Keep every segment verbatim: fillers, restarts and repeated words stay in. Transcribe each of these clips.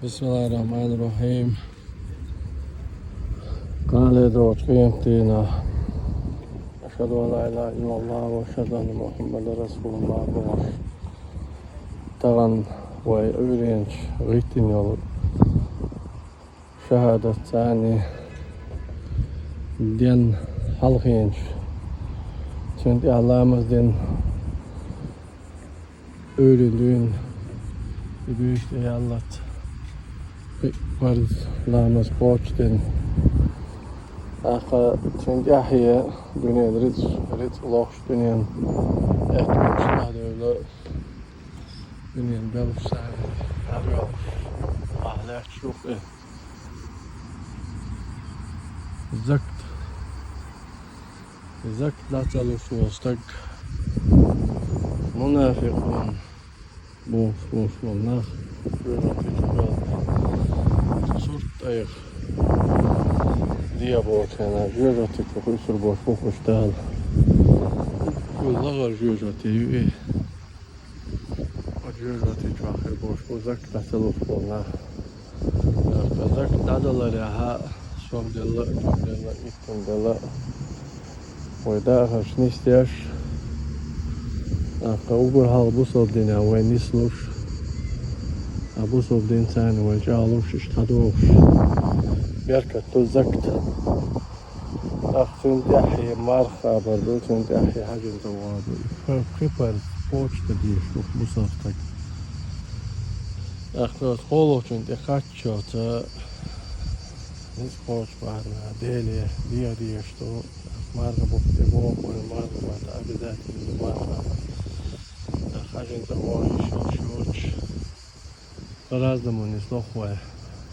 بسم الله الرحمن الرحيم. Къале дочкъентина. أشهد أن لا إله إلا الله وأشهد أن محمدا رسول الله. Тагъан вай уьйренча гӀиттина йолу шахӀадат царни ден хьалхенча, цуьнан тӀехь ламаз дин, уьйрин дуьйна и буьйса тӀе яллалц кхин парз ламаз кхочушдина. ТӀаккха цуьнан тӀаьхье дуьненан рицкъ, рицкъ лохуш дуьненан аьттонаш дӀадевлла, дуьненан белхаш санна дӀадоьлхуш, ахь лаьтташ ю-кх и. Закат. Закат дӀа ца луш волу стаг, мунафикъун бохуш болу нах, жоьжахати чу, сурт тӀайх дехьа болчу хенахь, жоьжахати чу хуьйсур болуш бу-кх уьш Дала. Уггар лахара жоьжахати ю и. Оцу жоьжахати чохь хир болуш бу закат дӀа ца луш болу нах. ТӀаккха закат дӀадаларехь, сов делла а, чӀогӀа делла а, иттанна делла а, вай дахарш нисдеш, тӀаккха уггар хьалха бусалба динехь вай нислуш, а бусалба динца вай чӀагӀлуш, иштта дӀадохуш, беркат ду закат. ТӀаккха цуьнан тӀаьхье марха кхабар ду, цуьнан тӀаьхье хьаьжин цӀа вогӀур ду. И пхи-, пхи парз кхочушдан дезаш ду бусалба стаг. ТӀаккха оцу кхоалгӀачунна тӀе кхаччалца, ницкъ кхочуш бахарна, Деле деха дезаш ду. ТӀаккха марха бутт тӀе боху, марха бутт обязательно ду марха. ТӀаккха хьаьжин цӀа вогӀуш йиш йолуш йоцуш, по-разному нисло-кх вай.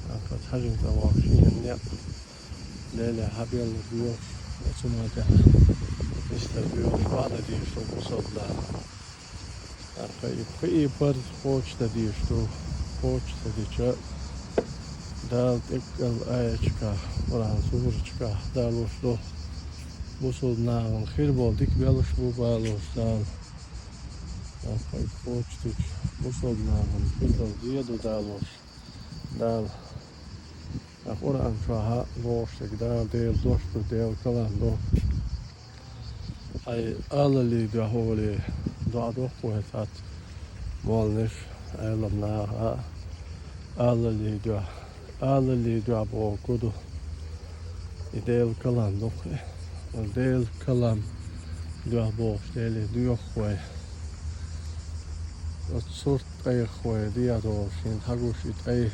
ТӀаккха хьаьжин цӀа вогӀуш, и некъ Деле хьабелла доьхуш, оцу ма тӀехь нисдала доьхуш, бакъдан дезаш ду бусалба нах. ТӀаккха и пхи парз кхочушдан дезаш ду, кхочушдича, Дала тӀекӀал аяташкахь, Къуръан сурашкахь далош ду, бусалба нахана хир болу дика белхаш бу балош Дала. ТӀаккха и кхочушдича, бусалба нахана хир долу зен ду далош Дала. Ткъа Къуръан чохь бохуш дерг Дала Делан дош ду, Делан калам ду. Хьайн алаллин дуьхьа олий, доӀа доккху вай цхьацца молланаш, Ӏеламнаха, алаллин дуьхьа, алаллин дуьхьа бохург хӀун ду? И Делан калам ду-кх и. Делан калам дуьхьа бохуш Деле доьху вай. Оцу сурт тӀайх вай дехьа долуш, хӀинца хьагуш и тӀай.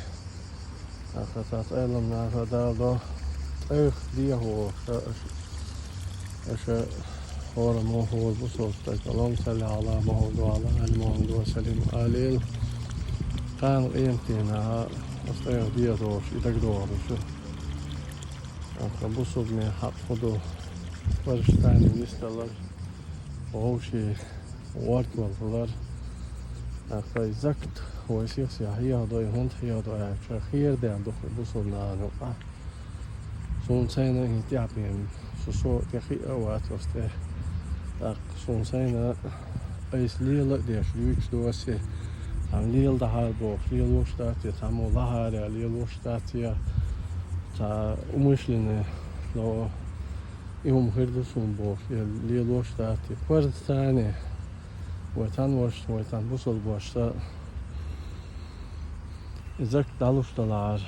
Ахьа цхьацца Ӏеламнаха даладо, тӀайх дехьа волуш, аша, аша хӀора ма хӀора бусалба стаг, Аллахумма салли Ӏала Мухьаммад ва Ӏала али Мухьаммад ва саллим, алийла. Кхана къематдийнахь оцу тӀайх дехьа долуш и дагадогӀур ду шуна. Ахьа бусалбанийн хьакъ хӀун ду? Парзаш царна нисдалар, вовшийн гӀортор хилар. ТӀаккха и закат вай сих-сиха хьехадо, и хӀунда хьехадо аьлча, херадер ду-кх и бусалба нахана юкъахь. Суна сайна хӀинца тӀаьхьа бен, со, со тӀе хиъна а вац оцу тӀе. ТӀаккха суна сайна айса лела а деш, дуьйцуш ду ас и, цхьамма леладахьара бохуш лелош дац те, цхьаммо лахьара лелош дац те, цхьа умышленно, но и хӀума хир ду суна бохуш, я лелош дац те. Парз царна, вай цхьана вашас, вай цхьана бусалба вашас и закат дӀалуш далахьара,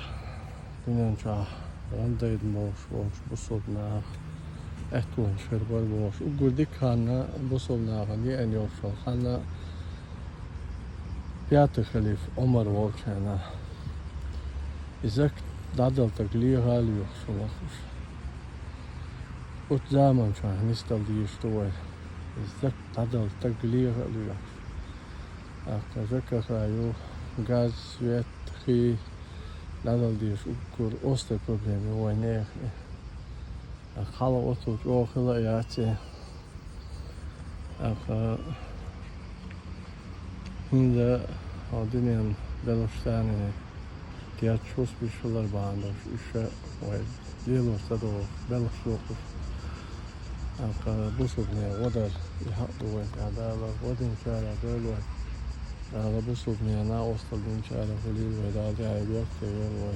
дуьнен чохь гӀан дайна болуш волчу бусалба наха аьттонаш хир бара бохуш. Уггар дика хан бусалба нахана еана йолуш йолу хан пятый халиф Ӏумар волчу хенахь. И закат дӀадала стаг леха а лоьхуш хилла-кх уьш. Оцу заман чохь нисдала дезаш ду вай. И закат дӀадала стаг леха а лоьхуш. ТӀаккха жа ка ха ю, газ, свет, хи дӀадала дезаш уггар остай проблема ю вайн нехан. ТӀаккха хьалха оццул чӀогӀа хила а яц и. ТӀаккха хӀинца хьо дуьненан белхаш царна кечча хӀусамаш хилар бахьана долуш, уьш ша вай лелош ца догӀу белхаш дохуш. ТӀаккха бусалбанийн гӀо дар, и хьакъ ду вайн тӀехь Дала, гӀо динчарах дойла вай. Ääda bu sudnýana ostalgin çäre hulil we dal jaýy gök söýer we